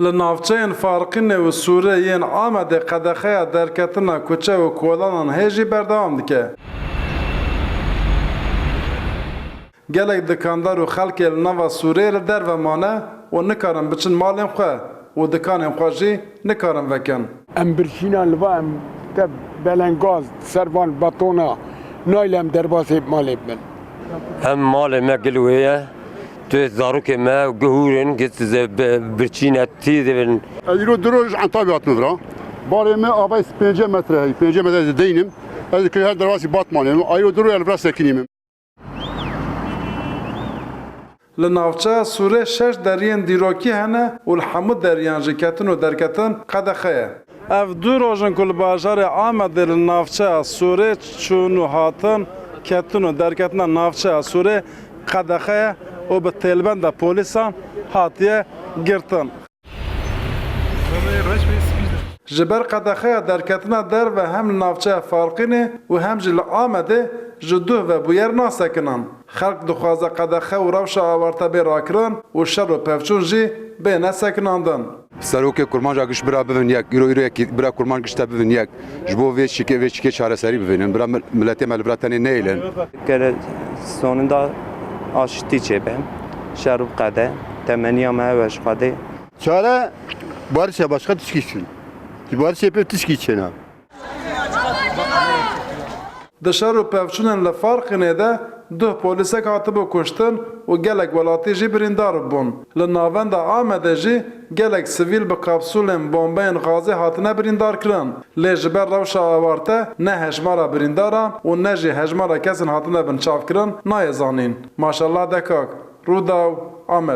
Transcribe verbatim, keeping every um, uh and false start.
Li navçeyên Farqînê û Sûrê yên Amedê qedexeya derketina kuçe û kolanan hê jî berdewam dike. Gelek dikandar û xelkê li nava Sûrê li derve mane û nikarin biçin malên xwe û dikanên xwe jî nikarin vekin. Em birçîna li va em te belengaz ser van betona nayle em derbasê malê bin. Em malê me gil wê ye. Tu zarokê me gihûrin, git ze-, bi-, birçîne tî dibin. Ez îro du roj Entabê hatime vira. Barê me avayî pêncî metre heyî, pêncî metre ez deynim. Ez dikir her derbasî Batmanê me. Ayro du roj li vira sekinî me. Li navçeya Sûrê şeş deriyên dîrokî hene û li hemû deriyan jî ketin û derketin qedexe ye. Ev du roj in ku li bajarê Amedê li navçeya Sûrê çûn û hatin, ketin û derketina navçeya Sûrê qedexe ye û bi têlbenda polîsan hatiye girtin. Ji ber qedexeya derketina derve hem li navçeya Farqînê û hem jî li Amedê ji duh ve bûyer nasekinan. Xelk dixwaze qedexe û rewşa awarte bê rakirin û şer û pevçûn jî bêne sekinandin. Serokê Kurmanca giş bira bibin yek, îro îro yekî bira Kurmanc giş te bibin yek. Ji bo vê çîkê, vê çîkê çareserî bivênin. Bira mil-, miletê me li bira tenê neyêlin. Gere sonunda aştî çêbe. Şer û qede. Temeniya me ew e ji Xwedê. Çare barış e, başka tişkî çin. Ji barişê pê tişkî çêna. Di şer û pevçûnên li Farqînê de duh polîsek hatibû kuştin û gelek welatî jî birîndar bûn. Li navenda Amedê jî gelek sivîl bi kapsûlên bombeyên gazê hatine birîndarkirin. Lê ji ber rewşa awarte ne hejmara birîndaran û ne jî hejmara kesên hatine binçavkirin nayê zanîn. Maşallah Dekak, Rûdaw, Amed.